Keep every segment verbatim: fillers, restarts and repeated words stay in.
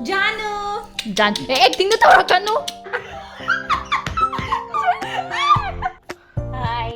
ꯖꯥꯅꯨ꯫ Jan A ꯑꯦꯛꯇꯤꯡꯗꯣ ꯇꯧꯔꯛꯀꯅꯨ꯫ Hi.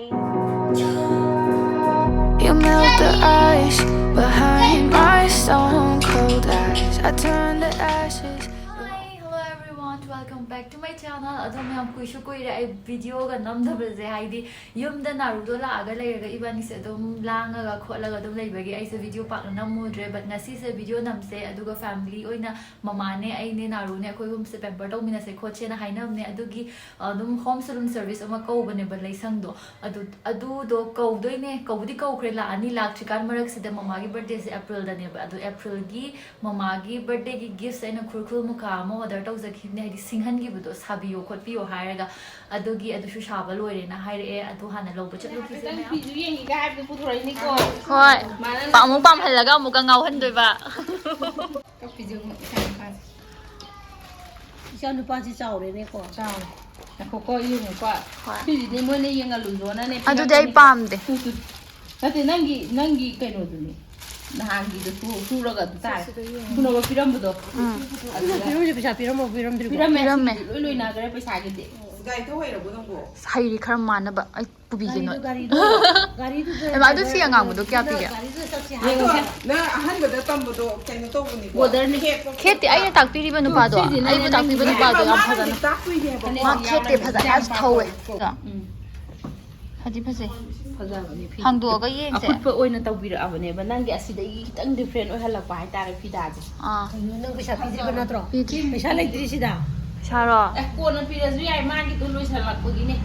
You melt the ice behind my stone cold eyes. I turn the ashes. Hi, hello everyone, welcome back to my channel. ꯑꯗꯣ ꯃꯌꯥꯝ, ꯀꯨꯏꯁꯨ ꯀꯨꯏꯔꯦ ꯑꯩ ꯚꯤꯗꯤꯑꯣꯒ ꯅꯝꯗꯕꯁꯦ, ꯍꯥꯏꯗꯤ ꯌꯨꯝꯗ ꯅꯥꯔꯨꯗꯣ ꯂꯥꯛꯑꯒ ꯂꯩꯔꯒ ꯏꯕꯥꯅꯤꯁꯦ ꯑꯗꯨꯝ ꯂꯥꯡꯉꯒ ꯈꯣꯠꯂꯒ ꯑꯗꯨꯝ ꯂꯩꯕꯒꯤ ꯑꯩꯁꯦ ꯚꯤꯗꯤꯑꯣ ꯄꯥꯛꯅ ꯅꯝꯃꯨꯗ꯭ꯔꯦ꯫ But ꯉꯁꯤꯁꯦ ꯚꯤꯗꯤꯑꯣ ꯅꯝꯁꯦ, ꯑꯗꯨꯒ ꯐꯦꯃꯤꯂꯤ ꯑꯣꯏꯅ ꯃꯃꯥꯅꯦ ꯑꯩꯅꯦ ꯅꯥꯔꯨꯅꯦ ꯑꯩꯈꯣꯏ ꯑꯍꯨꯝꯁꯦ ꯄꯦꯝꯄꯔ ꯇꯧꯃꯤꯟꯅꯁꯦ ꯈꯣꯠꯁꯦꯅ ꯍꯥꯏꯅꯕꯅꯦ꯫ ꯑꯗꯨꯒꯤ ꯑꯗꯨꯝ ꯍꯣꯝ ꯁꯦꯂꯨꯟ ꯁꯔꯚꯤꯁ ꯑꯃ ꯀꯧꯕꯅꯦꯕ ꯂꯩꯁꯪꯗꯣ꯫ ꯑꯗꯨ ꯑꯗꯨꯗꯣ ꯀꯧꯗꯣꯏꯅꯦ, ꯀꯧꯕꯗꯤ ꯀꯧꯈ꯭ꯔꯦ, ꯂꯥꯛꯑꯅꯤ꯫ ꯂꯥꯛꯇ꯭ꯔꯤꯀꯥꯟ ꯃꯔꯛꯁꯤꯗ ꯃꯃꯥꯒꯤ ꯕꯔꯗꯦꯁꯦ ꯑꯦꯄ꯭ꯔꯤꯜꯗꯅꯦꯕ꯫ ꯑꯗꯣ ꯑꯦꯄ꯭ꯔꯤꯜꯒꯤ ꯃꯃꯥꯒꯤ ꯕꯔꯗꯦꯒꯤ ꯒꯤꯐꯁꯦ ꯑꯩꯅ ꯈꯨꯔꯈꯨꯜ ꯃꯨꯀꯥ ꯑꯃ ꯑꯣꯔꯗꯔ ꯇꯧꯖꯈꯤꯕꯅꯦ, ꯍꯥꯏꯗꯤ ꯁꯤꯡꯍꯟꯈꯤꯕꯗꯣ, ꯁꯥꯕꯤꯌꯣ ꯈꯣꯠꯄꯤꯌꯣ ꯍꯥꯏꯔꯒ꯫ ꯑꯗꯨꯒꯤ ꯑꯗꯨꯁꯨ ꯁꯥꯕ ꯂꯣꯏꯔꯦꯅ ꯍꯥꯏꯔꯛꯑꯦ꯫ ꯑꯗꯨ ꯍꯥꯟꯅ ꯂꯧꯕ ꯆꯠꯂꯨꯈꯤꯁꯦ ꯃꯌꯥꯝ꯫ ꯐꯤꯁꯨ ꯌꯦꯡꯉꯤꯒ ꯍꯥꯏꯕꯗꯣ ꯄꯨꯊꯣꯔꯛꯏꯅꯤꯀꯣ꯫ ꯍꯣꯏ꯫ ꯃꯥꯅ ꯄꯥꯝ-, ꯑꯃꯨꯛ ꯄꯥꯝꯍꯜꯂꯒ ꯑꯃꯨꯛꯀ ꯉꯥꯎꯍꯟꯗꯣꯏꯕ꯫ ꯀꯛꯄꯤꯁꯦ ꯑꯃꯨꯛ ꯏꯆꯥ ꯅꯨꯄꯥꯁꯦ꯫ ꯏꯆꯥ ꯅꯨꯄꯥꯁꯤ ꯆꯥꯎꯔꯦꯅꯦꯀꯣ꯫ ꯆꯥꯎꯔꯦ꯫ ꯉꯥꯏꯈꯣꯀꯣ, ꯌꯦꯡꯉꯨꯀꯣ꯫ ꯍꯣꯏ꯫ ꯁꯤꯁꯤꯗꯤ ꯃꯣꯏꯅ ꯌꯦꯡꯍꯜꯂꯨꯁꯣꯅꯅꯦ ꯑꯗꯨꯗꯤ ꯑꯩ ꯄꯤꯔꯛꯄꯅꯤꯀꯣ꯫ ꯄꯥꯝꯗꯦ꯫ Two, two. ꯅꯠꯇꯦ, ꯅꯪꯒꯤ, ꯅꯪꯒꯤ ꯀꯩꯅꯣꯗꯨꯅꯤ꯫ ꯅꯍꯥꯟꯒꯤꯗꯣ ꯁꯨ-, ꯁꯨꯔꯒ ꯑꯗꯨ ꯇꯥꯔꯦ꯫ ꯁꯤꯗ ꯌꯦꯡꯉꯣ꯫ ꯁꯨꯅꯕ ꯄꯤꯔꯝꯕꯗꯣ꯫ ꯎꯝ꯫ ꯑꯗꯨꯗ ꯄꯤꯔꯝꯃꯤꯁꯦ ꯄꯩꯁꯥ ꯄꯤꯔꯝꯃꯣ, ꯄꯤꯔꯝꯗ꯭ꯔꯤꯕꯣ? ꯄꯤꯔꯝꯃꯦ, ꯄꯤꯔꯝꯃꯦ꯫ ꯑꯁꯤꯒꯤꯗꯤ ꯂꯣꯏ ꯂꯣꯏꯅꯈ꯭ꯔꯦ ꯄꯩꯁꯥꯒꯤꯗꯤ꯫ ꯒꯥꯔꯤ ꯊꯧ ꯍꯩꯔꯕꯣ ꯅꯪꯕꯣ? ꯑꯁ, ꯍꯩꯔꯤ ꯈꯔ ꯃꯥꯟꯅꯕ꯫ ꯑꯩ ꯄꯨꯕꯤꯒꯦ ꯅꯣꯏ꯫ ꯒꯥꯔꯤꯗꯣ, ꯒꯥꯔꯤꯗꯨꯗ ꯍꯩꯃꯥ, ꯑꯗꯨ ꯁꯤ ꯑꯉꯥꯡꯕꯗꯣ ꯀꯌꯥ ꯄꯤꯒꯦ? ꯒꯥꯔꯤꯗꯨꯗ ꯆꯠꯁꯦ ꯍꯥꯏꯔꯣ꯫ ꯌꯦꯡꯉꯨꯁꯦ꯫ ꯅꯪ ꯑꯍꯥꯟꯕꯗ ꯇꯝꯕꯗꯣ ꯀꯩꯅꯣ ꯇꯧꯕꯅꯤꯀꯣ꯫ ꯕꯣꯔꯗꯔꯅꯤ꯫ ꯈꯦꯠꯄ ꯈꯦꯠꯇꯦ, ꯑꯩꯅ ꯇꯥꯛꯄꯤꯔꯤꯕ ꯅꯨꯄꯥꯗꯣ, ꯁꯤꯁꯤꯅ ꯑꯩꯕꯨ ꯇꯥꯛꯄꯤꯕ ꯅꯨꯄꯥꯗꯣ ꯌꯥꯝ ꯐꯖꯅ꯫ ꯃꯥ ꯈꯦꯠꯇꯦ, ꯐꯖꯅꯁꯨ ꯊꯧꯋꯦ꯫ ꯎꯝ꯫ ꯐꯗꯤ ꯐꯖꯩ꯫ ꯐꯖꯕꯅꯤ ꯐꯤ꯫ ꯍꯥꯡꯗꯣꯛꯑꯒ ꯌꯦꯡꯁꯦ꯫ ꯑꯀꯨꯠꯄ ꯑꯣꯏꯅ ꯇꯧꯕꯤꯔꯛꯑꯕꯅꯦꯕ꯫ ꯅꯪꯒꯤ ꯑꯁꯤꯗꯒꯤ ꯈꯤꯇꯪ ꯗꯤꯐ꯭ꯔꯦꯟ ꯑꯣꯏꯍꯜꯂꯛꯄ ꯍꯥꯏꯇꯥꯔꯦ ꯐꯤꯗꯥꯁꯦ꯫ ꯑꯥ꯫ ꯀꯩꯅꯣ, ꯅꯪ ꯄꯩꯁꯥ ꯄꯤꯗ꯭ꯔꯤꯕ ꯅꯠꯇ꯭ꯔꯣ? ꯄꯤꯗ꯭ꯔꯤ꯫ ꯄꯩꯁꯥ ꯂꯩꯇ꯭ꯔꯤ ꯁꯤꯗ? ꯄꯩꯁꯥꯔꯣ? ꯑꯦ, ꯀꯣꯟꯅ ꯄꯤꯔꯁꯨ ꯌꯥꯏ, ꯃꯥꯒꯤꯗꯣ ꯂꯣꯏꯁꯜꯂꯛꯄꯒꯤꯅꯦ꯫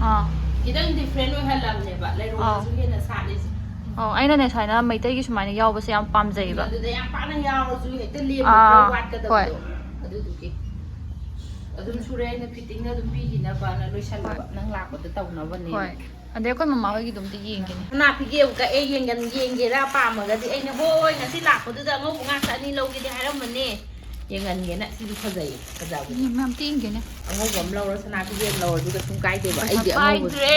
ꯑꯥ꯫ ꯈꯤꯇꯪ ꯗꯤꯐ꯭ꯔꯦꯟ ꯑꯣꯏꯍꯜꯂꯕꯅꯦꯕ, ꯂꯩꯔꯣꯡꯗꯁꯨ ꯑꯥ꯫ ꯍꯦꯟꯅ ꯁꯥꯠꯂꯤꯁꯦ꯫ ꯑꯧ, ꯑꯩꯅꯅꯦ ꯁꯨꯃꯥꯏꯅ ꯃꯩꯇꯩꯒꯤ ꯁꯨꯃꯥꯏꯅ ꯌꯥꯎꯕꯁꯦ ꯌꯥꯝ ꯄꯥꯝꯖꯩꯌꯦꯕ꯫ ꯑꯗꯨꯗ ꯌꯥꯝ ꯄꯥꯛꯅ ꯌꯥꯎꯔꯁꯨ ꯍꯦꯛꯇ ꯂꯦꯝꯕ ꯑꯥ, ꯈꯔ ꯋꯥꯠꯀꯗꯕꯗꯣ꯫ ꯍꯣꯏ꯫ ꯑꯗꯨꯗꯨꯒꯤ꯫ ꯑꯗꯨꯝ ꯁꯨꯔꯦ, ꯑꯩꯅ ꯐꯤꯠꯇꯤꯡꯗ ꯑꯗꯨꯝ ꯄꯤꯈꯤꯅꯕꯅ ꯂꯣꯏꯁꯜꯂꯕ꯫ ꯍꯣꯏ꯫ ꯅꯪ ꯂꯥꯛꯄꯗ ꯇꯧꯅꯕꯅꯦ꯫ ꯍꯣꯏ꯫ ꯑꯗꯩ ꯑꯩꯈꯣꯏ ꯃꯃꯥ ꯍꯣꯏꯒꯤꯗꯣ ꯑꯝꯇ ꯌꯦꯡꯒꯦꯅꯦ꯫ ꯁꯅꯥ ꯐꯤꯒꯦ ꯑꯃꯨꯛ ꯀꯛꯑꯦ, ꯌꯦꯡꯒꯦꯔꯥ? ꯄꯥꯝꯃꯒꯗꯤ ꯑꯩꯅ, "ꯍꯣꯏ, ꯉꯁꯤ ꯂꯥꯛꯄꯗꯨꯗ ꯑꯉꯧꯕ ꯉꯥꯛꯇ ꯑꯅꯤ ꯂꯧꯒꯦꯗꯤ" ꯍꯥꯏꯔꯝꯕꯅꯦ꯫ ꯌꯦꯡꯍꯟꯒꯦꯅ꯫ ꯁꯤꯁꯨ ꯐꯖꯩꯌꯦ, ꯐꯖꯕꯅꯦ꯫ ꯌꯦꯡꯕ ꯌꯥꯝ ꯇꯤꯡꯒꯦꯅꯦ꯫ ꯑꯉꯧꯕ ꯑꯃ ꯂꯧꯔꯁꯨ ꯅꯥꯄꯤꯁꯦ ꯂꯧꯔꯁꯨ ꯀꯩꯁꯨꯝ ꯀꯥꯏꯗꯦꯕ꯫ ꯑꯩꯗꯤ ꯑꯉꯧꯕꯁꯦ ꯄꯥꯏꯗ꯭ꯔꯦ꯫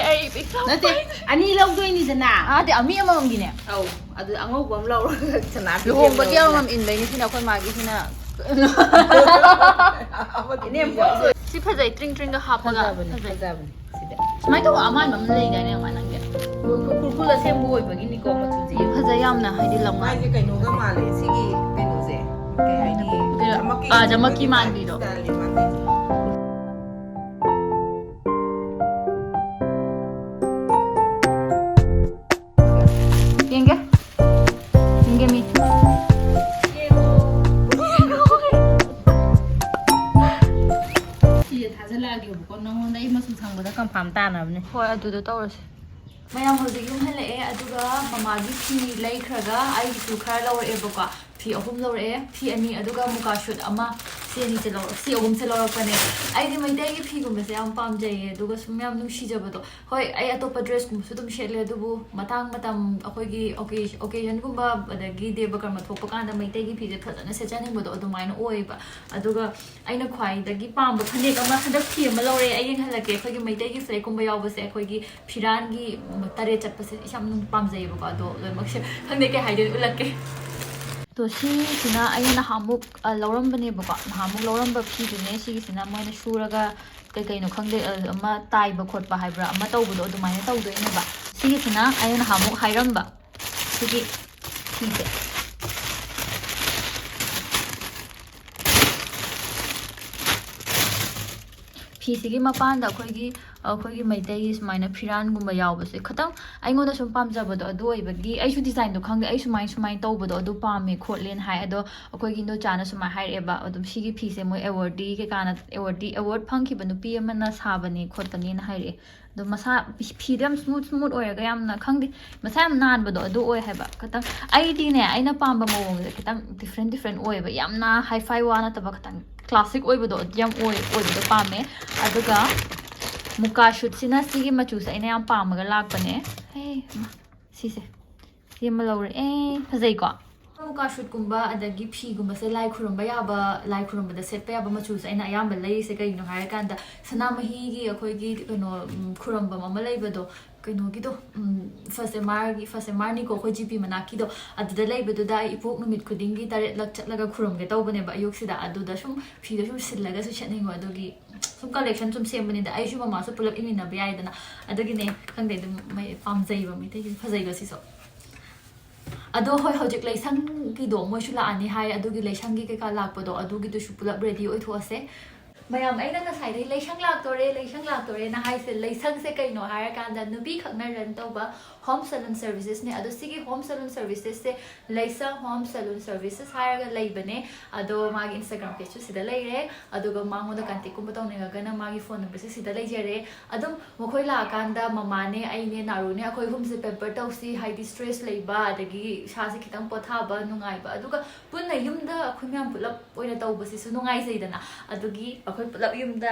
ꯑꯩ ꯄꯩꯁꯥ ꯅꯠꯇꯦ, ꯑꯅꯤ ꯂꯧꯗꯣꯏꯅꯤꯗꯅ꯫ ꯑꯗꯤ ꯑꯃꯤ ꯑꯃꯃꯝꯒꯤꯅꯦ꯫ ꯑꯧ, ꯑꯗꯨ ꯑꯉꯧꯕ ꯑꯃ ꯂꯧꯔꯒ ꯁꯅꯥꯄꯤ ꯂꯨꯍꯣꯡꯕꯒꯤ ꯂꯧꯔꯒ꯫ ꯑꯃꯃꯝ ꯏꯟꯕꯩꯅꯤ ꯁꯤꯅ ꯑꯩꯈꯣꯏ ꯃꯥꯒꯤꯁꯤꯅ꯫ ꯏꯅꯦꯝꯄꯣꯛꯁꯨ ꯁꯤ ꯐꯖꯩ, ꯇ꯭ꯔꯤꯡ ꯇ꯭ꯔꯤꯡꯒ ꯍꯥꯞꯄꯒ ꯐꯖꯕꯅꯦ, ꯐꯖꯩ꯫ ꯐꯖꯕꯅꯦ꯫ ꯁꯤꯗ ꯁꯨꯃꯥꯏꯅ ꯇꯧꯕ ꯑꯃꯥꯟꯕ ꯑꯃ ꯂꯩꯗꯥꯏꯅꯦ ꯑꯃ ꯅꯪꯒꯤ? ꯈꯨꯔꯈꯨꯜ ꯑꯁꯦꯝꯕ ꯑꯣꯏꯕꯒꯤꯅꯤꯀꯣ ꯃꯆꯨꯁꯦ꯫ ꯐꯖꯩ ꯌꯥꯝꯅ, ꯍꯥꯏꯗꯤ ꯂꯪ ꯃꯥꯏꯁꯦ ꯀꯩꯅꯣꯒ ꯃꯥꯜꯂꯦ ꯁꯤꯒꯤ ꯀꯩꯅꯣꯁꯦ꯫ ꯀꯩ ꯍꯥꯏꯅꯤ? ꯀꯩꯅꯣ, ꯖꯃꯛꯀꯤ ꯑꯥ, ꯖꯃꯛꯀꯤ ꯀꯩꯅꯣꯒꯤ ꯃꯥꯟꯕꯤꯗꯣ꯫ ꯁ꯭ꯇꯥꯏꯜꯅꯦ ꯃꯥꯁꯦ꯫ ꯌꯦꯡꯒꯦ꯫ ꯌꯦꯡꯒꯦ ꯃꯤ꯫ ꯁꯤꯁꯦ ꯊꯥꯖꯤꯜꯂꯛꯑꯒꯦꯕꯀꯣ ꯅꯪꯉꯣꯟꯗ꯫ ꯑꯩ ꯃꯆꯨ ꯁꯪꯕꯗ ꯀꯟꯐꯥꯝ ꯇꯥꯅꯕꯅꯦ꯫ ꯍꯣꯏ, ꯑꯗꯨꯗ ꯇꯧꯔꯁꯦ꯫ ꯃꯌꯥꯝ ꯍꯧꯖꯤꯛ ꯌꯨꯝ ꯍꯜꯂꯛꯑꯦ, ꯑꯗꯨꯒ ꯃꯃꯥꯒꯤ ꯐꯤ ꯂꯩꯈ꯭ꯔꯒ ꯑꯩꯒꯤꯁꯨ ꯈꯔ ꯂꯧꯔꯛꯑꯦꯕꯀꯣ꯫ ꯐꯤ ꯑꯍꯨꯝ ꯂꯧꯔꯛꯑꯦ, ꯐꯤ ꯑꯅꯤ, ꯑꯗꯨꯒ ꯃꯨꯀꯥ ꯁꯨꯠ ꯑꯃ꯫ ꯁꯤ ꯑꯅꯤꯁꯦ ꯂꯧꯔꯛ ꯁꯤ ꯑꯍꯨꯝꯁꯦ ꯂꯧꯔꯛꯄꯅꯦ꯫ ꯑꯩꯗꯤ ꯃꯩꯇꯩꯒꯤ ꯐꯤꯒꯨꯝꯕꯁꯦ ꯌꯥꯝ ꯄꯥꯝꯖꯩꯌꯦ, ꯑꯗꯨꯒ ꯁꯨꯝ ꯌꯥꯝ ꯅꯨꯡꯁꯤꯖꯕꯗꯣ꯫ ꯍꯣꯏ, ꯑꯩ ꯑꯇꯣꯞꯄ ꯗ꯭ꯔꯦꯁꯀꯨꯝꯕꯁꯨ ꯑꯗꯨꯝ ꯁꯦꯠꯂꯦ, ꯑꯗꯨꯕꯨ ꯃꯇꯥꯡ ꯃꯇꯝ ꯑꯩꯈꯣꯏꯒꯤ ꯑꯣꯀꯦ ꯑꯣꯀꯦꯖꯟꯒꯨꯝꯕ, ꯑꯗꯒꯤ ꯗꯦꯕ ꯀꯔꯃ ꯊꯣꯛꯄ ꯀꯥꯟꯗ ꯃꯩꯇꯩꯒꯤ ꯐꯤꯁꯦ ꯐꯖꯅ ꯁꯦꯠꯆꯅꯤꯡꯕꯗꯣ ꯑꯗꯨꯃꯥꯏꯅ ꯑꯣꯏꯌꯦꯕ꯫ ꯑꯗꯨꯒ ꯑꯩꯅ ꯈ꯭ꯋꯥꯏꯗꯒꯤ ꯄꯥꯝꯕ ꯐꯅꯦꯛ ꯑꯃ, ꯍꯟꯗꯛ ꯐꯤ ꯑꯃ ꯂꯧꯔꯦ, ꯑꯩ ꯌꯦꯡꯍꯜꯂꯛꯀꯦ꯫ ꯑꯩꯈꯣꯏꯒꯤ ꯃꯩꯇꯩꯒꯤ ꯐ꯭ꯂꯦꯛꯀꯨꯝꯕ ꯌꯥꯎꯕꯁꯦ ꯑꯩꯈꯣꯏꯒꯤ ꯐꯤꯔꯥꯟꯒꯤ ꯇꯔꯦꯠ ꯆꯠꯄꯁꯦ ꯑꯩꯁꯦ ꯌꯥꯝ ꯅꯨꯡ- ꯄꯥꯝꯖꯩꯌꯦꯕꯀꯣ꯫ ꯑꯗꯣ ꯂꯣꯏꯅꯃꯛꯁꯦ ꯈꯪꯗꯦ ꯀꯩ ꯍꯥꯏꯗꯣꯏꯅꯣ, ꯎꯠꯂꯛꯀꯦ꯫ ꯑꯗꯣ ꯁꯤꯁꯤꯅ ꯑꯩꯅ ꯅꯍꯥꯟꯃꯨꯛ ꯑ, ꯂꯧꯔꯝꯕꯅꯦꯕꯀꯣ꯫ ꯅꯍꯥꯟꯃꯨꯛ ꯂꯧꯔꯝꯕ ꯐꯤꯗꯨꯅꯦ꯫ ꯁꯤꯒꯤꯁꯤꯅ ꯃꯣꯏꯅ ꯁꯨꯔꯒ ꯀꯩ ꯀꯩꯅꯣ ꯈꯪꯗꯦ, ꯑ, ꯑꯃ ꯇꯥꯏꯕ ꯈꯣꯠꯄ ꯍꯥꯏꯕ꯭ꯔꯥ, ꯑꯃ ꯇꯧꯕꯗꯣ ꯑꯗꯨꯃꯥꯏꯅ ꯇꯧꯗꯣꯏꯅꯦꯕ꯫ ꯁꯤꯒꯤꯁꯤꯅ ꯑꯩꯅ ꯅꯍꯥꯟꯃꯨꯛ ꯍꯥꯏꯔꯝꯕ ꯁꯤꯒꯤ ꯐꯤꯁꯦ꯫ ꯐꯤꯁꯤꯒꯤ ꯃꯄꯥꯟꯗ ꯑꯩꯈꯣꯏꯒꯤ, ꯑꯩꯈꯣꯏꯒꯤ ꯃꯩꯇꯩꯒꯤ ꯁꯨꯃꯥꯏꯅ ꯐꯤꯔꯥꯟꯒꯨꯝꯕ ꯌꯥꯎꯕꯁꯦ ꯈꯤꯇꯪ ꯑꯩꯉꯣꯟꯗ ꯁꯨꯝ ꯄꯥꯝꯖꯕꯗꯣ ꯑꯗꯨ ꯑꯣꯏꯕꯒꯤ, ꯑꯩꯁꯨ ꯗꯤꯖꯥꯏꯟꯗꯣ ꯈꯪꯗꯦ, ꯑꯩ ꯁꯨꯃꯥꯏ ꯁꯨꯃꯥꯏꯅ ꯇꯧꯕꯗꯣ ꯑꯗꯨ ꯄꯥꯝꯃꯦ ꯈꯣꯠꯂꯦꯅ ꯍꯥꯏ꯫ ꯑꯗꯣ ꯑꯩꯈꯣꯏꯒꯤ ꯏꯟꯗꯣꯆꯥꯅ ꯁꯨꯃꯥꯏꯅ ꯍꯥꯏꯔꯛꯑꯦꯕ, ꯑꯗꯨꯝ ꯁꯤꯒꯤ ꯐꯤꯁꯦ ꯃꯣꯏ ꯑꯦꯋꯥꯔꯗꯤ ꯀꯩꯀꯥꯅ, ꯑꯦꯋꯥꯔꯗꯤ, ꯑꯦꯋꯥꯔꯗ ꯐꯪꯈꯤꯕ ꯅꯨꯄꯤ ꯑꯃꯅ ꯁꯥꯕꯅꯦ ꯈꯣꯠꯄꯅꯦꯅ ꯍꯥꯏꯔꯛꯑꯦ꯫ ꯑꯗꯣ ꯃꯁꯥ, ꯐꯤꯗꯣ ꯌꯥꯝ ꯁ꯭ꯃꯨꯠ ꯁ꯭ꯃꯨꯠ ꯑꯣꯏꯔꯒ ꯌꯥꯝꯅ, ꯈꯪꯗꯦ, ꯃꯁꯥ ꯌꯥꯝ ꯅꯥꯟꯕꯗꯣ ꯑꯗꯨ ꯑꯣꯏ ꯍꯥꯏꯕ꯫ ꯈꯤꯇꯪ ꯑꯩꯗꯤꯅꯦ, ꯑꯩꯅ ꯄꯥꯝꯕ ꯃꯑꯣꯡꯁꯦ ꯈꯤꯇꯪ ꯗꯤꯐ꯭ꯔꯦꯟ ꯗꯤꯐ꯭ꯔꯦꯟ ꯑꯣꯏꯌꯦꯕ, ꯌꯥꯝꯅ ꯍꯥꯏ ꯐꯥꯏ ꯋꯥ ꯅꯠꯇꯕ, ꯈꯤꯇꯪ ꯀ꯭ꯂꯥꯁꯤꯛ ꯑꯣꯏꯕꯗꯣ ꯑꯗꯨ ꯌꯥꯝ ꯑꯣꯏ ꯑꯣꯏꯕꯗꯣ ꯄꯥꯝꯃꯦ꯫ ꯑꯗꯨꯒ ꯃꯨꯀꯥ ꯁꯨꯠꯁꯤꯅ ꯁꯤꯒꯤ ꯃꯆꯨꯁꯦ ꯑꯩꯅ ꯌꯥꯝ ꯄꯥꯝꯃꯒ ꯂꯥꯛꯄꯅꯦ꯫ ꯍꯦ, ꯃꯥ, ꯁꯤꯁꯦ, ꯁꯤ ꯑꯃ ꯂꯧꯔꯛꯑꯦ꯫ ꯐꯖꯩꯀꯣ? ꯀꯥꯁꯨꯠꯀꯨꯝꯕ ꯑꯗꯒꯤ ꯐꯤꯒꯨꯝꯕꯁꯦ ꯂꯥꯏ ꯈꯨꯔꯨꯝꯕ ꯌꯥꯕ, ꯂꯥꯏ ꯈꯨꯔꯨꯝꯕꯗ ꯁꯦꯠꯄ ꯌꯥꯕ ꯃꯆꯨꯁꯦ ꯑꯩꯅ ꯑꯌꯥꯝꯕ ꯂꯩꯔꯤꯁꯦ꯫ ꯀꯩꯒꯤꯅꯣ ꯍꯥꯏꯔꯀꯥꯟꯗ ꯁꯅꯥꯃꯍꯤꯒꯤ ꯑꯩꯈꯣꯏꯒꯤ ꯀꯩꯅꯣ, ꯎꯝ, ꯈꯨꯔꯝꯕꯝ ꯑꯃ ꯂꯩꯕꯗꯣ, ꯀꯩꯅꯣꯒꯤꯗꯣ, ꯎꯝ, ꯐꯥꯔꯁ ꯑꯦꯝ ꯑꯥꯔꯒꯤ, ꯐꯥꯔꯁ ꯑꯦꯝ ꯑꯥꯔꯅꯤꯀꯣ, ꯑꯩꯈꯣꯏ ꯖꯤ ꯄꯤ ꯃꯅꯥꯛꯀꯤꯗꯣ, ꯑꯗꯨꯗ ꯂꯩꯕꯗꯨꯗ ꯑꯩ ꯏꯄꯣꯛ ꯅꯨꯃꯤꯠ ꯈꯨꯗꯤꯡꯒꯤ ꯇꯔꯦꯠꯂꯛ ꯆꯠꯂꯒ ꯈꯨꯔꯨꯝꯒꯦ ꯇꯧꯕꯅꯦꯕ ꯑꯌꯨꯛꯁꯤꯗ꯫ ꯑꯗꯨꯗ ꯁꯨꯝ ꯐꯤꯗꯣ ꯁꯨꯝ ꯁꯤꯜꯂꯒꯁꯨ ꯁꯦꯠꯅꯤꯡꯕ, ꯑꯗꯨꯒꯤ ꯁꯨꯝ ꯀꯂꯦꯛꯁꯟ ꯁꯨꯝ ꯁꯦꯝꯕꯅꯤꯗ꯫ ꯑꯩꯁꯨ ꯃꯃꯥꯁꯨ ꯄꯨꯂꯞ ꯏꯃꯤꯟꯅꯕ ꯌꯥꯏꯗꯅ꯫ ꯑꯗꯨꯒꯤꯅꯦ, ꯈꯪꯗꯦ, ꯑꯗꯨꯝ ꯃꯩ ꯄꯥꯝꯖꯩꯕ ꯃꯩꯇꯩꯒꯤ ꯐꯖꯩꯕ ꯁꯤꯁꯨ꯫ ꯑꯗꯣ ꯍꯣꯏ, ꯍꯧꯖꯤꯛ ꯂꯩꯁꯪꯒꯤꯗꯣ ꯃꯣꯏꯁꯨ ꯂꯥꯛꯑꯅꯤ ꯍꯥꯏ, ꯑꯗꯨꯒꯤ ꯂꯩꯁꯪꯒꯤ ꯀꯩꯀꯥ ꯂꯥꯛꯄꯗꯣ ꯑꯗꯨꯒꯤꯗꯨꯁꯨ ꯄꯨꯂꯞ ꯔꯦꯗꯤ ꯑꯣꯏꯊꯣꯛꯑꯁꯦ꯫ ꯃꯌꯥꯝ, ꯑꯩꯅ ꯉꯁꯥꯏꯗꯩ "ꯂꯩꯁꯪ ꯂꯥꯛꯇꯣꯔꯦ, ꯂꯩꯁꯪ ꯂꯥꯛꯇꯣꯔꯦꯅ" ꯍꯥꯏꯁꯦ, ꯂꯩꯁꯪꯁꯦ ꯀꯩꯅꯣ ꯍꯥꯏꯔꯀꯥꯟꯗ ꯅꯨꯄꯤꯈꯛꯅ ꯔꯟ ꯇꯧꯕ ꯍꯣꯝ ꯁꯦꯂꯨꯟ ꯁꯔꯚꯤꯁꯦꯁꯅꯦ꯫ ꯑꯗꯣ ꯁꯤꯒꯤ ꯍꯣꯝ ꯁꯦꯂꯨꯟ ꯁꯔꯚꯤꯁꯦꯁꯁꯦ ꯂꯩꯁꯪ ꯍꯣꯝ ꯁꯦꯂꯨꯟ ꯁꯔꯚꯤꯁꯦꯁ ꯍꯥꯏꯔꯒ ꯂꯩꯕꯅꯦ꯫ ꯑꯗꯣ ꯃꯥꯒꯤ ꯏꯟꯁꯇꯥꯒ꯭ꯔꯥꯝ ꯄꯦꯖꯁꯨ ꯁꯤꯗ ꯂꯩꯔꯦ, ꯑꯗꯨꯒ ꯃꯉꯣꯟꯗ ꯀꯟꯇꯦꯛꯀꯨꯝꯕ ꯇꯧꯅꯤꯡꯉꯒꯅ ꯃꯥꯒꯤ ꯐꯣꯟ ꯅꯝꯕꯔꯁꯦ ꯁꯤꯗ ꯂꯩꯖꯔꯦ꯫ ꯑꯗꯨꯝ ꯃꯈꯣꯏ ꯂꯥꯛꯑꯀꯥꯟꯗ ꯃꯃꯥꯅꯦ, ꯑꯩꯅꯦ, ꯅꯥꯔꯨꯅꯦ, ꯑꯩꯈꯣꯏ ꯑꯍꯨꯝꯁꯦ ꯄꯦꯝꯄꯔ ꯇꯧꯁꯤ, ꯍꯥꯏꯗꯤ ꯁ꯭ꯇ꯭ꯔꯦꯁ ꯂꯩꯕ ꯑꯗꯒꯤ ꯏꯁꯥꯁꯦ ꯈꯤꯇꯪ ꯄꯣꯊꯥꯕ ꯅꯨꯡꯉꯥꯏꯕ, ꯑꯗꯨꯒ ꯄꯨꯟꯅ ꯌꯨꯝꯗ ꯑꯩꯈꯣꯏ ꯃꯌꯥꯝ ꯄꯨꯂꯞ ꯑꯣꯏꯅ ꯇꯧꯕꯁꯤꯁꯨ ꯅꯨꯡꯉꯥꯏꯖꯩꯗꯅ꯫ ꯑꯗꯨꯒꯤ ꯑꯩꯈꯣꯏ ꯄꯨꯂꯞ ꯌꯨꯝꯗ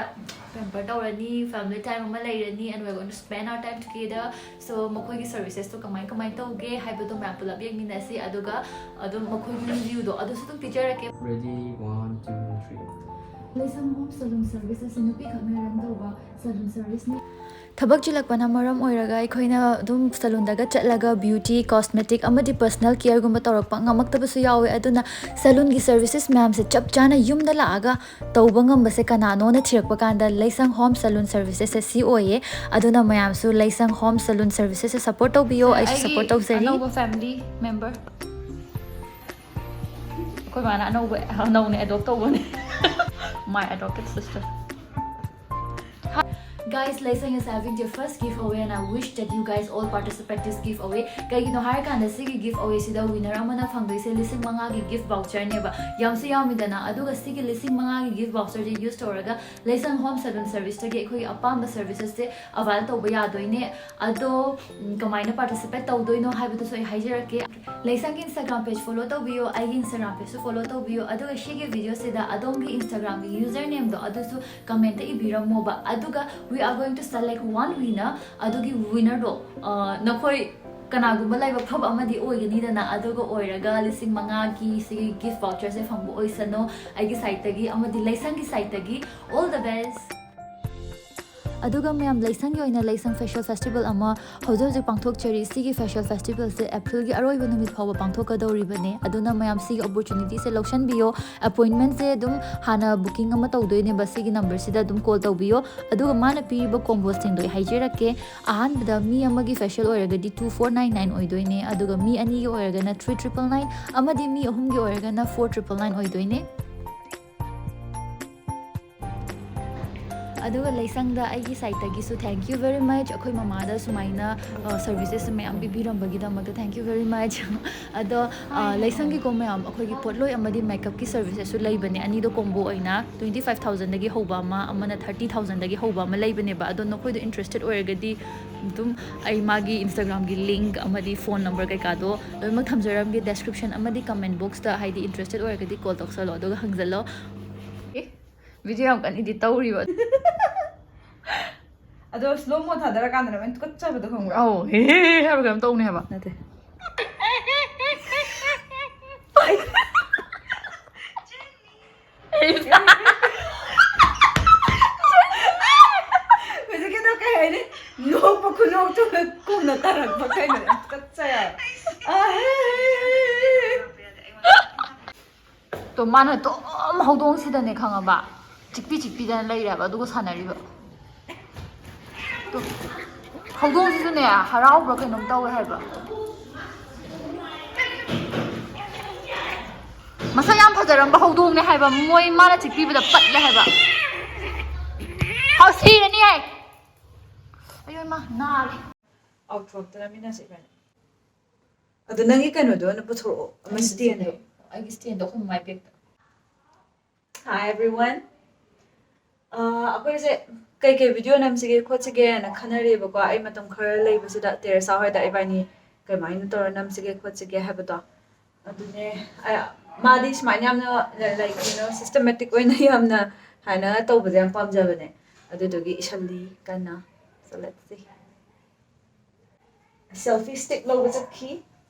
ꯄꯦꯝꯄꯔ ꯇꯧꯔꯅꯤ, ꯐꯦꯃꯤꯂꯤ ꯇꯥꯏꯝ ꯑꯃ ꯂꯩꯔꯅꯤ, and we're going to spend our time together. So ꯃꯈꯣꯏꯒꯤ ꯁꯔꯚꯤꯁꯦꯁꯇꯣ ꯀꯃꯥꯏ ꯀꯃꯥꯏ ꯇꯧꯒꯦ ꯍꯥꯏꯕꯗꯣ ꯃꯌꯥꯝ ꯄꯨꯂꯞ ꯌꯦꯡꯃꯤꯟꯅꯁꯤ, ꯑꯗꯨꯒ ꯑꯗꯨꯝ ꯃꯈꯣꯏꯒꯤ ꯔꯤꯚ꯭ꯌꯨꯗꯣ ꯑꯗꯨꯁꯨ ꯑꯗꯨꯝ ꯄꯤꯖꯔꯛꯀꯦ꯫ Ready, one, two, three. ꯂꯩꯁꯪ ꯍꯣꯝ ꯁꯦꯂꯨꯟ ꯁꯔꯚꯤꯁ ꯑꯁꯤ ꯅꯨꯄꯤ ꯈꯛꯅ ꯔꯟ ꯇꯧꯕ ꯁꯦꯂꯨꯟ ꯁꯔꯚꯤꯁꯅꯤ꯫ ꯊꯕꯛ ꯆꯤꯜꯂꯛꯄꯅ ꯃꯔꯝ ꯑꯣꯏꯔꯒ ꯑꯩꯈꯣꯏꯅ ꯑꯗꯨꯝ ꯁꯦꯂꯨꯟꯗꯒ ꯆꯠꯂꯒ ꯕ꯭ꯌꯨꯇꯤ, ꯀꯣꯁꯃꯦꯇꯤꯛ ꯑꯃꯗꯤ ꯄꯔꯁꯅꯦꯜ ꯀꯤꯌꯔꯒꯨꯝꯕ ꯇꯧꯔꯛꯄ ꯉꯝꯃꯛꯇꯕꯁꯨ ꯌꯥꯎꯋꯦ꯫ ꯑꯗꯨꯅ ꯁꯦꯂꯨꯟꯒꯤ ꯁꯔꯚꯤꯁꯦꯁ ꯃꯌꯥꯝꯁꯦ ꯆꯞ ꯆꯥꯅ ꯌꯨꯝꯗ ꯂꯥꯛꯑꯒ ꯇꯧꯕ ꯉꯝꯕꯁꯦ ꯀꯅꯥꯅꯣꯅ ꯊꯤꯔꯛꯄ ꯀꯥꯟꯗ ꯂꯩꯁꯪ ꯍꯣꯝ ꯁꯦꯂꯨꯟ ꯁꯔꯚꯤꯁꯦꯁꯁꯦ ꯁꯤ ꯑꯣꯏꯌꯦ꯫ ꯑꯗꯨꯅ ꯃꯌꯥꯝꯁꯨ ꯂꯩꯁꯪ ꯍꯣꯝ ꯁꯦꯂꯨꯟ ꯁꯔꯚꯤꯁꯦꯁꯁꯦ ꯁꯄꯣꯔꯠ ꯇꯧꯕꯤꯌꯣ꯫ ꯑꯩꯁꯨ ꯑꯩꯒꯤ ꯁꯄꯣꯔꯠ ꯇꯧꯖꯔꯤ꯫ ꯑꯅꯧꯕ ꯐꯦꯃꯤꯂꯤ ꯃꯦꯝꯕꯔ꯫ ꯑꯩꯈꯣꯏ ꯃꯥꯅ ꯑꯅꯧꯕ, ꯅꯧꯅ ꯑꯦꯗꯣꯞ ꯇꯧꯕꯅꯦ꯫ My adopted sister. Guys, Leisang is having their first giveaway and I wish that you guys all participate this giveaway. ꯀꯩꯒꯤꯅꯣ ꯍꯥꯏꯔꯀꯥꯟꯗ ꯁꯤꯒꯤ ꯒꯤꯐ ꯑꯋꯦꯁꯤꯗ ꯋꯤꯅꯔ ꯑꯃꯅ ꯐꯪꯗꯣꯏꯁꯦ ꯂꯤꯁꯤꯡ ꯃꯉꯥꯒꯤ ꯒꯤꯐ ꯚꯥꯎꯆꯔꯅꯦꯕ꯫ ꯌꯥꯝꯁꯨ ꯌꯥꯝꯃꯤꯗꯅ꯫ ꯑꯗꯨꯒ ꯁꯤꯒꯤ ꯂꯤꯁꯤꯡ ꯃꯉꯥꯒꯤ ꯒꯤꯐ ꯚꯥꯎꯆꯔꯁꯦ ꯌꯨꯁ ꯇꯧꯔꯒ ꯂꯩꯁꯪ ꯍꯣꯝ ꯁꯦꯂꯨꯟ ꯁꯔꯚꯤꯁꯇꯒꯤ ꯑꯩꯈꯣꯏꯒꯤ ꯑꯄꯥꯝꯕ ꯁꯔꯚꯤꯁꯦꯁꯁꯦ ꯑꯦꯕꯥꯏꯜ ꯇꯧꯕ ꯌꯥꯗꯣꯏꯅꯦ꯫ ꯑꯗꯣ, ꯎꯝ, ꯀꯃꯥꯏꯅ ꯄꯥꯔꯇꯤꯁꯤꯄꯦꯠ ꯇꯧꯗꯣꯏꯅꯣ ꯍꯥꯏꯕꯗꯨꯁꯨ ꯑꯩ ꯍꯥꯏꯖꯔꯛꯀꯦ꯫ ꯂꯩꯁꯪꯒꯤ ꯏꯟꯁꯇꯥꯒ꯭ꯔꯥꯝ ꯄꯦꯖ ꯐꯣꯂꯣ ꯇꯧꯕꯤꯌꯣ, ꯑꯩꯒꯤ ꯏꯟꯁꯇꯥꯒ꯭ꯔꯥꯝ ꯄꯦꯖꯁꯨ ꯐꯣꯂꯣ ꯇꯧꯕꯤꯌꯣ, ꯑꯗꯨꯒ ꯁꯤꯒꯤ ꯚꯤꯗꯤꯑꯣꯁꯤꯗ ꯑꯗꯣꯝꯒꯤ ꯏꯟꯁꯇꯥꯒ꯭ꯔꯥꯝꯒꯤ ꯌꯨꯖꯔ ꯅꯦꯝꯗꯣ ꯑꯗꯨꯁꯨ ꯀꯃꯦꯟꯇ ꯏꯕꯤꯔꯝꯃꯣꯕ꯫ ꯑꯗꯨꯒ we are going to select one winner꯫ ꯑꯗꯨꯒꯤ ꯋꯤꯅꯔꯗꯣ, ꯑ, ꯅꯈꯣꯏ ꯀꯅꯥꯒꯨꯝꯕ ꯂꯥꯏꯕꯛ ꯐꯕ ꯑꯃꯗꯤ ꯑꯣꯏꯒꯅꯤꯗꯅ, ꯑꯗꯨꯒ ꯑꯣꯏꯔꯒ ꯂꯤꯁꯤꯡ ꯃꯉꯥꯒꯤ ꯁꯤꯒꯤ gift voucher ꯁꯦ ꯐꯪꯕ ꯑꯣꯏꯁꯅꯨ ꯑꯩꯒꯤ side ꯇꯒꯤ ꯑꯃꯗꯤ ꯂꯩꯁꯪꯒꯤ side ꯇꯒꯤ꯫ All the best꯫ ꯑꯗꯨꯒ ꯃꯌꯥꯝ, ꯂꯩꯁꯪꯒꯤ ꯑꯣꯏꯅ ꯂꯩꯁꯪ facial festival ꯑꯃ ꯍꯧꯖꯤꯛ ꯍꯧꯖꯤꯛ ꯄꯥꯡꯊꯣꯛꯆꯔꯤ꯫ ꯁꯤꯒꯤ facial festival ꯁꯦ April ꯒꯤ ꯑꯔꯣꯏꯕ ꯅꯨꯃꯤꯠ ꯐꯥꯎꯕ ꯄꯥꯡꯊꯣꯛꯀꯗꯧꯔꯤꯕꯅꯦ꯫ ꯑꯗꯨꯅ ꯃꯌꯥꯝ ꯁꯤꯒꯤ opportunity ꯁꯦ ꯂꯧꯁꯟꯕꯤꯌꯣ꯫ Appointment ꯁꯦ ꯑꯗꯨꯝ ꯍꯥꯟꯅ booking ꯑꯃ ꯇꯧꯗꯣꯏꯅꯦꯕ, ꯁꯤꯒꯤ number ꯁꯤꯗ ꯑꯗꯨꯝ call ꯇꯧꯕꯤꯌꯣ꯫ ꯑꯗꯨꯒ ꯃꯥꯅ ꯄꯤꯔꯤꯕ combo ꯁꯤꯡꯗꯣ ꯑꯩ ꯍꯥꯏꯖꯔꯛꯀꯦ꯫ ꯑꯍꯥꯟꯕꯗ ꯃꯤ ꯑꯃꯒꯤ facial ꯑꯣꯏꯔꯒꯗꯤ two four nine nine ꯑꯣꯏꯗꯣꯏꯅꯦ, ꯑꯗꯨꯒ ꯃꯤ ꯑꯅꯤꯒꯤ ꯑꯣꯏꯔꯒꯅ three triple nine, ꯑꯃꯗꯤ ꯃꯤ ꯑꯍꯨꯝꯒꯤ ꯑꯣꯏꯔꯒꯅ four triple nine ꯑꯣꯏꯗꯣꯏꯅꯦ꯫ ꯑꯗꯨꯒ ꯂꯩꯁꯪꯗ ꯑꯩꯒꯤ side ꯇꯒꯤꯁꯨ thank you very much, ꯑꯩꯈꯣꯏ ꯃꯃꯥꯗ ꯁꯨꯃꯥꯏꯅ, ꯑ, services ꯃꯌꯥꯝ ꯄꯤꯕꯤꯔꯝꯕꯒꯤꯗꯃꯛꯇ thank you very much꯫ ꯑꯗꯣ, ꯑ, ꯂꯩꯁꯪꯒꯤꯀꯣ ꯃꯌꯥꯝ, ꯑꯩꯈꯣꯏꯒꯤ ꯄꯣꯠꯂꯣꯏ ꯑꯃꯗꯤ makeup ꯀꯤ services ꯁꯨ ꯂꯩꯕꯅꯦ, ꯑꯅꯤꯗꯣ combo ꯑꯣꯏꯅ twenty five thousand ꯗꯒꯤ ꯍꯧꯕ ꯑꯃ, ꯑꯃꯅ thirty thousand ꯗꯒꯤ ꯍꯧꯕ ꯑꯃ ꯂꯩꯕꯅꯦꯕ꯫ ꯑꯗꯣ ꯅꯈꯣꯏꯗꯣ interested ꯑꯣꯏꯔꯒꯗꯤ ꯑꯗꯨꯝ ꯑꯩ ꯃꯥꯒꯤ Instagram ꯒꯤ link ꯑꯃꯗꯤ phone number ꯀꯩꯀꯥꯗꯣ ꯂꯣꯏꯅꯃꯛ ꯊꯝꯖꯔꯝꯒꯦ description ꯑꯃꯗꯤ comment box ꯇ, ꯍꯥꯏꯗꯤ interested ꯑꯣꯏꯔꯒꯗꯤ call ꯇꯧꯁꯜꯂꯣ ꯑꯗꯨꯒ ꯍꯪꯖꯜꯂꯣ꯫ ꯑꯦ, video ꯌꯥꯝ ꯀꯟꯅ edit ꯇꯧꯔꯤꯕ꯫ ꯑꯗꯣ slow mo ꯊꯥꯗꯔꯀꯥꯟꯗꯅꯦ ꯃꯣꯏꯅ ꯇꯨꯀꯠꯆꯕꯗꯣ ꯈꯪꯕ꯭ꯔꯥ? ꯑꯧ, ꯍꯦ ꯍꯦ ꯍꯦ ꯍꯥꯏꯕ ꯀꯩꯅꯣꯝ ꯇꯧꯅꯤ ꯍꯥꯏꯕ꯫ ꯅꯠꯇꯦ꯫ ꯍꯧꯖꯤꯛꯀꯤꯗꯣ ꯀꯩ ꯍꯥꯏꯅꯤ? ꯅꯣꯛꯄ ꯈꯨꯅꯣꯛꯇꯨꯒ ꯀꯣꯟꯅ ꯇꯥꯔꯛꯄ ꯀꯩꯅꯣ? ꯌꯥꯝ ꯇꯨꯀꯠꯆꯩ ꯍꯥꯏꯕ꯫ ꯑꯥ, ꯍꯦ, ꯍꯦ, ꯍꯦ, ꯍꯦ, ꯍꯦ꯫ ꯇꯣ ꯃꯥꯅ ꯑꯗꯨꯝ ꯍꯧꯗꯣꯡꯁꯤꯗꯅꯦ ꯈꯪꯉꯕ, ꯆꯤꯛꯄꯤ ꯆꯤꯛꯄꯤꯗꯅ ꯂꯩꯔꯦꯕ, ꯑꯗꯨꯒ ꯁꯥꯟꯅꯔꯤꯕ꯫ ꯇꯣ, ꯍꯧꯗꯣꯡꯁꯤꯁꯨꯅꯦ ꯍꯔꯥꯎꯕ꯭ꯔꯥ ꯀꯩꯅꯣꯝ ꯇꯧꯋꯦ ꯍꯥꯏꯕ꯫ ꯃꯁꯛ ꯌꯥꯝ ꯐꯖꯔꯝꯕ ꯍꯧꯗꯣꯡꯅꯦ ꯍꯥꯏꯕ, ꯃꯣꯏ ꯃꯥꯅ ꯆꯤꯛꯄꯤꯕꯗ ꯄꯠꯂꯦ ꯍꯥꯏꯕ꯫ ꯍꯥꯎ, ꯁꯤꯔꯅꯤ ꯍꯥꯏ꯫ ꯑꯌꯣ ꯏꯃꯥ, ꯅꯥꯔꯦ꯫ Outfit ꯇ ꯂꯥꯟꯃꯤꯟꯅꯁꯦ ꯏꯕꯥꯅꯤ꯫ ꯑꯗꯣ ꯅꯪꯒꯤ ꯀꯩꯅꯣꯗꯣ ꯑꯣꯏꯅ ꯄꯨꯊꯣꯔꯛꯑꯣ, ꯑꯃ stand ꯗꯣ꯫ ꯑꯩꯒꯤ stand ꯗꯣ ꯑꯩꯈꯣꯏ ꯃꯃꯥꯏ bag ꯇ꯫ Hi everyone. ꯑꯥ, ꯑꯩꯈꯣꯏꯁꯦ ꯀꯩꯀꯩ video ꯅꯝꯁꯤꯒꯦ ꯈꯣꯠꯁꯤꯒꯦꯅ ꯈꯟꯅꯔꯤꯕꯀꯣ꯫ ꯑꯩ ꯃꯇꯝ ꯈꯔ ꯂꯩꯕꯁꯤꯗ ꯇꯦꯔꯦꯁꯥ ꯍꯣꯏꯗ ꯏꯕꯥꯅꯤ ꯀꯃꯥꯏꯅ ꯇꯧꯔ ꯅꯝꯁꯤꯒꯦ ꯈꯣꯠꯁꯤꯒꯦ ꯍꯥꯏꯕꯗꯣ꯫ ꯑꯗꯨꯅꯦ, ꯑ, ꯃꯥꯗꯤ ꯁꯨꯃꯥꯏꯅ ꯌꯥꯝꯅ, like, you know, systematic ꯑꯣꯏꯅ ꯌꯥꯝꯅ ꯍꯥꯏꯅ ꯇꯧꯕꯁꯦ ꯌꯥꯝ ꯄꯥꯝꯖꯕꯅꯦ꯫ ꯑꯗꯨꯗꯨꯒꯤ ꯏꯁꯜꯂꯤ ꯀꯟꯅ꯫ So let's see. Selfie stick ꯂꯧꯕ ꯆꯠꯈꯤ꯫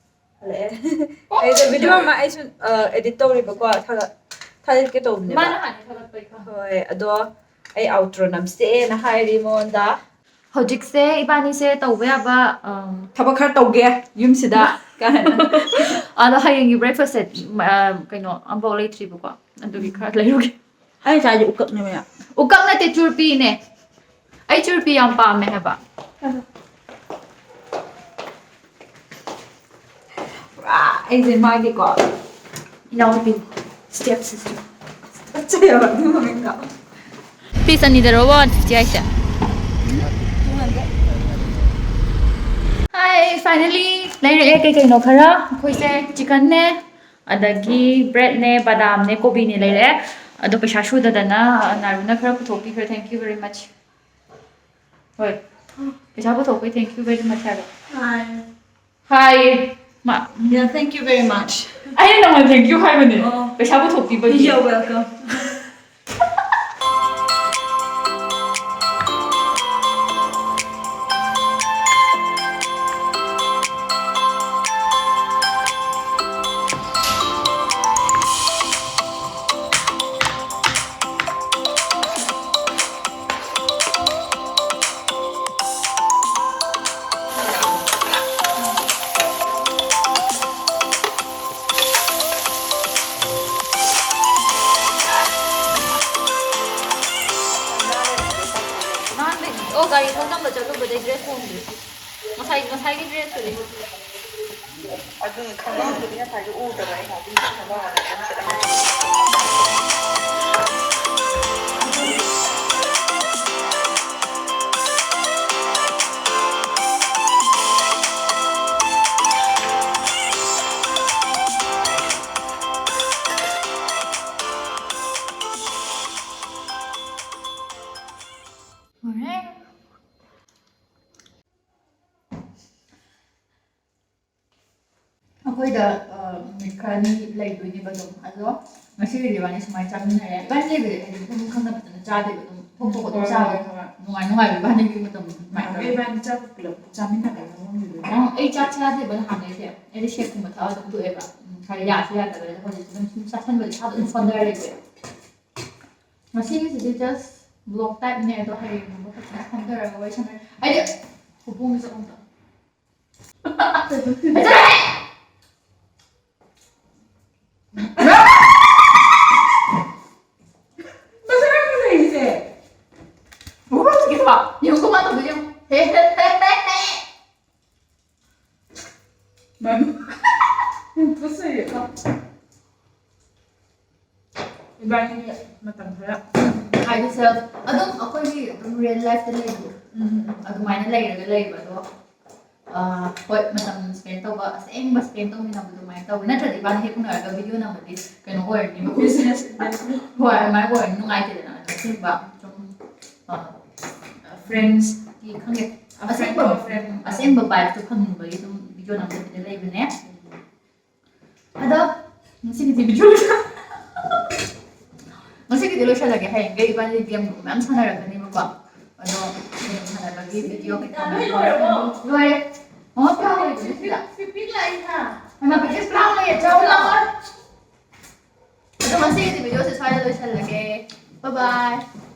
ꯍꯜꯂꯛꯑꯦ꯫ ꯑꯩꯁꯦ video ꯑꯃ ꯑꯩꯁꯨ ꯑꯦꯗꯤꯠ ꯇꯧꯔꯤꯕꯀꯣ, ꯊꯥꯒꯠ ꯊꯥꯒꯠꯀꯦ ꯇꯧꯕꯅꯦꯕ꯫ ꯃꯥꯅ ꯍꯥꯟꯅ ꯊꯥꯒꯠꯄꯩ ꯈꯪꯉꯦ꯫ ꯍꯣꯏ, ꯑꯗꯣ ꯑꯩ outro ꯅꯝꯁꯦꯅ ꯍꯥꯏꯔꯤ ꯃꯉꯣꯟꯗ꯫ ꯍꯧꯖꯤꯛꯁꯦ ꯏꯕꯥꯅꯤꯁꯦ ꯇꯧꯕ ꯌꯥꯕ, ꯑꯝ, ꯊꯕꯛ ꯈꯔ ꯇꯧꯒꯦ ꯌꯨꯝꯁꯤꯗ ꯀꯥꯏꯅ꯫ ꯑꯗꯣ ꯍꯌꯦꯡꯒꯤ breakfastꯁꯦ, ꯑ, ꯀꯩꯅꯣ ꯑꯝꯐꯥꯎ ꯂꯩꯇ꯭ꯔꯤꯕꯀꯣ, ꯑꯗꯨꯒꯤ ꯈꯔ ꯂꯩꯔꯨꯒꯦ꯫ ꯑꯩ ꯉꯁꯥꯏꯗꯤ ꯎꯀꯛꯅꯦꯕ ꯌꯥꯝ꯫ ꯎꯀꯛ ꯅꯠꯇꯦ, ꯆꯨꯔꯄꯤꯅꯦ꯫ ꯑꯩ ꯆꯨꯔꯄꯤ ꯌꯥꯝ ꯄꯥꯝꯃꯦ ꯍꯥꯏꯕ꯫ ꯄꯨꯔꯥ ꯑꯩꯁꯦ ꯃꯥꯒꯤꯀꯣ, ꯏꯅꯥꯎꯅꯨꯄꯤ ꯁ꯭ꯇꯦꯞꯁꯤꯁꯨ ꯇꯨꯀꯠꯆꯩꯌꯦꯕ ꯑꯗꯨ ꯃꯃꯤꯡꯗꯣ꯫ Piece ꯑꯅꯤꯗꯔꯣ one fifty ꯍꯥꯏꯁꯦ? Hi, finally ꯂꯩꯔꯛꯑꯦ ꯀꯩ ꯀꯩꯅꯣ ꯈꯔ꯫ ꯑꯩꯈꯣꯏꯁꯦ chickenꯅꯦ, ꯑꯗꯒꯤ breadꯅꯦ, ꯕꯗꯥꯝꯅꯦ, ꯀꯣꯕꯤꯅꯦ ꯂꯩꯔꯛꯑꯦ꯫ ꯑꯗꯣ ꯄꯩꯁꯥ ꯁꯨꯗꯗꯅ ꯅꯥꯔꯨꯅ ꯈꯔ ꯄꯨꯊꯣꯛꯄꯤꯈ꯭ꯔꯦ, thank you very much꯫ ꯍꯣꯏ, ꯄꯩꯁꯥ ꯄꯨꯊꯣꯛꯄꯩ thank you very much ꯍꯥꯏꯕ꯫ Hi꯫ Hi꯫ ꯃꯥ, Yeah, thank you very much꯫ ꯑꯩꯅ ꯅꯪꯉꯣꯟꯗ thank you ꯍꯥꯏꯕꯅꯦ꯫ ꯑꯣ꯫ ꯄꯩꯁꯥ ꯄꯨꯊꯣꯛꯄꯤꯕꯒꯤ꯫ You're welcome꯫ ꯅꯍꯥꯟꯗꯒꯤ, ꯑꯣ, ꯒꯥꯔꯤ ꯊꯧ ꯇꯝꯕ ꯆꯠꯂꯨꯕꯗꯩ dress ꯍꯣꯡꯗ꯭ꯔꯤ꯫ ꯉꯁꯥꯏ, ꯉꯁꯥꯏꯒꯤ dressꯇꯨꯗꯤ꯫ ꯑꯗꯨꯅ ꯈꯪꯉꯝꯗꯕꯅꯤꯅ ꯉꯁꯥꯏꯗꯣ ꯎꯗꯕ ꯑꯩꯅ ꯑꯗꯨꯒꯤ ꯈꯪꯉꯝꯃꯒ ꯑꯗꯨꯝ ꯆꯠꯂꯝꯃꯦ꯫ ꯑꯩꯈꯣꯏꯗ, ꯑ, ꯅꯨꯃꯤꯠ ꯈꯔꯅꯤ ꯂꯩꯗꯣꯏꯅꯦꯕ ꯑꯗꯨꯝ꯫ ꯑꯗꯣ ꯉꯁꯤꯒꯤꯗꯤ ꯏꯕꯥꯅꯤ ꯁꯨꯃꯥꯏꯅ ꯆꯥꯃꯤꯟꯅꯔꯦ꯫ ꯏꯕꯥꯅꯤ ꯂꯩꯕꯗꯤ ꯍꯥꯏꯗꯤ ꯃꯐꯝ ꯈꯪꯅ ꯐꯖꯅ ꯆꯥꯗꯦꯕ ꯑꯗꯨꯝ꯫ ꯍꯣꯏ, ꯍꯣꯏ, ꯍꯣꯏ꯫ ꯅꯨꯡꯉꯥꯏ ꯅꯨꯡꯉꯥꯏꯕ ꯏꯕꯥꯅꯤꯒꯤ ꯃꯇꯝ ꯑꯗꯨꯃꯥꯏꯅ ꯇꯧꯋꯦ꯫ ꯏꯕꯥꯅꯤ ꯆꯥꯛ ꯄꯨꯂꯞ ꯆꯥꯃꯤꯟꯅꯕ ꯃꯑꯣꯡꯗꯨꯗ꯫ ꯅꯪ ꯑꯩ ꯆꯥꯛ ꯆꯥꯗꯦꯕ ꯅꯍꯥꯟꯒꯩꯁꯦ꯫ ꯑꯩꯗꯤ ꯁꯦꯛꯀꯨꯝꯕ ꯊꯛꯑ ꯑꯗꯨꯝ ꯇꯣꯛꯑꯦꯕ꯫ ꯎꯝ, ꯈꯔ ꯌꯥꯁꯤ ꯌꯥꯗꯕ ꯍꯥꯏꯗꯤ ꯍꯧꯖꯤꯛꯇꯤ ꯑꯗꯨꯝ ꯁꯨꯝ ꯆꯥꯁꯟꯕꯗꯤ ꯏꯁꯥꯗ ꯑꯗꯨꯝ ꯁꯣꯟꯊꯔꯦꯕ꯫ ꯉꯁꯤꯒꯤꯁꯤꯗꯤ just vlog type ꯅꯦ, ꯑꯗꯣ ꯍꯌꯦꯡꯒꯨꯝꯕ ꯐꯖꯅ ꯁꯣꯟꯊꯔꯒ ꯋꯥꯔꯤ ꯁꯥꯟꯅꯔꯦ꯫ ꯍꯥꯏꯗꯤ ꯈꯨꯕꯣꯡꯁꯦ ꯑꯃꯨꯛꯇ꯫ ꯃꯁꯛ ꯌꯥꯝ ꯐꯖꯩꯁꯦ꯫ ꯎꯕ ꯍꯧꯖꯤꯛꯀꯤꯗꯣ? ꯌꯦꯡꯉꯨꯀꯣ ꯃꯥ ꯇꯧꯗꯣꯏꯁꯦ ꯌꯦꯡꯉꯨ꯫ ꯍꯦ, ꯍꯦ, ꯍꯦ, ꯍꯦ, ꯍꯦ꯫ ꯃꯥꯅꯤ꯫ ꯌꯥꯝ ꯇꯨꯀꯠꯆꯩꯌꯦ꯫ ꯏꯕꯥꯅꯤꯒꯤ ꯃꯇꯝ ꯈꯔ꯫ ꯍꯥꯏꯗꯤ self ꯑꯗꯨꯝ ꯑꯩꯈꯣꯏꯒꯤ ꯑꯗꯨꯝ real life ꯇ ꯂꯩꯕꯗꯣ꯫ ꯎꯝ꯫ ꯑꯗꯨꯃꯥꯏꯅ ꯂꯩꯔꯒ ꯂꯩꯕ ꯑꯗꯣ꯫ ꯑꯥ, ꯍꯣꯏ, ꯃꯇꯝ spend ꯇꯧꯕ, ꯑꯁꯦꯡꯕ spend ꯇꯧꯃꯤꯟꯅꯕ ꯑꯗꯨꯃꯥꯏꯅ ꯇꯧꯋꯦ꯫ ꯅꯠꯇ꯭ꯔꯗꯤ ꯏꯕꯥꯅꯤ ꯍꯦꯛ ꯎꯅꯔꯒ video ꯅꯝꯕꯗꯤ ꯀꯩꯅꯣ ꯑꯣꯏꯔꯅꯤꯕ꯫ Business. ꯍꯣꯏ, ꯑꯗꯨꯃꯥꯏꯅ ꯑꯣꯏꯔꯅꯤ, ꯅꯨꯡꯉꯥꯏꯇꯦꯗꯅ꯫ ꯑꯗꯣ ꯑꯁꯦꯡꯕ ꯁꯨꯝ, ꯑꯥ, friends ꯀꯤ ꯈꯪꯗꯦ, ꯑꯁꯦꯡꯕ, friend. ꯑꯁꯦꯡꯕ vibe ꯇꯣ ꯐꯪꯅꯤꯡꯕꯒꯤ ꯑꯗꯨꯝ video ꯅꯝꯗꯕꯤꯗ ꯂꯩꯕꯅꯦ꯫ ꯑꯗꯣ ꯉꯁꯤꯒꯤꯗꯤ video ꯂꯣꯏꯁꯜ-, ꯉꯁꯤꯒꯤꯗꯤ ꯂꯣꯏꯁꯜꯂꯒꯦ꯫ ꯍꯌꯦꯡꯒꯩ ꯏꯕꯥꯅꯤ game ꯒꯨꯝꯕ ꯃꯌꯥꯝ ꯁꯥꯟꯅꯔꯛꯀꯅꯤꯕꯀꯣ꯫ ꯑꯗꯣ game ꯁꯥꯟꯅꯕꯒꯤ video ꯀꯩꯀꯥ ꯃꯌꯥꯝ ꯂꯣꯏꯔꯦ꯫ ꯂꯣꯏꯔꯦ꯫ ꯃꯃꯥ ꯄꯤꯔꯥꯡ ꯂꯩꯕꯅꯦ ꯁꯤꯗ꯫ ꯄꯤꯄꯤ ꯂꯥꯛꯏ ꯍꯥ꯫ ꯍꯩꯃꯥ, ꯄꯤꯄꯤ ꯄꯤꯔꯥꯡ ꯂꯩꯌꯦ, ꯆꯥꯎ ꯂꯥꯎ꯫ ꯑꯗꯣ ꯉꯁꯤꯒꯤꯗꯤ video ꯁꯦ ꯁ꯭ꯋꯥꯏꯗ ꯂꯣꯏꯁꯜꯂꯒꯦ꯫ Bye bye꯫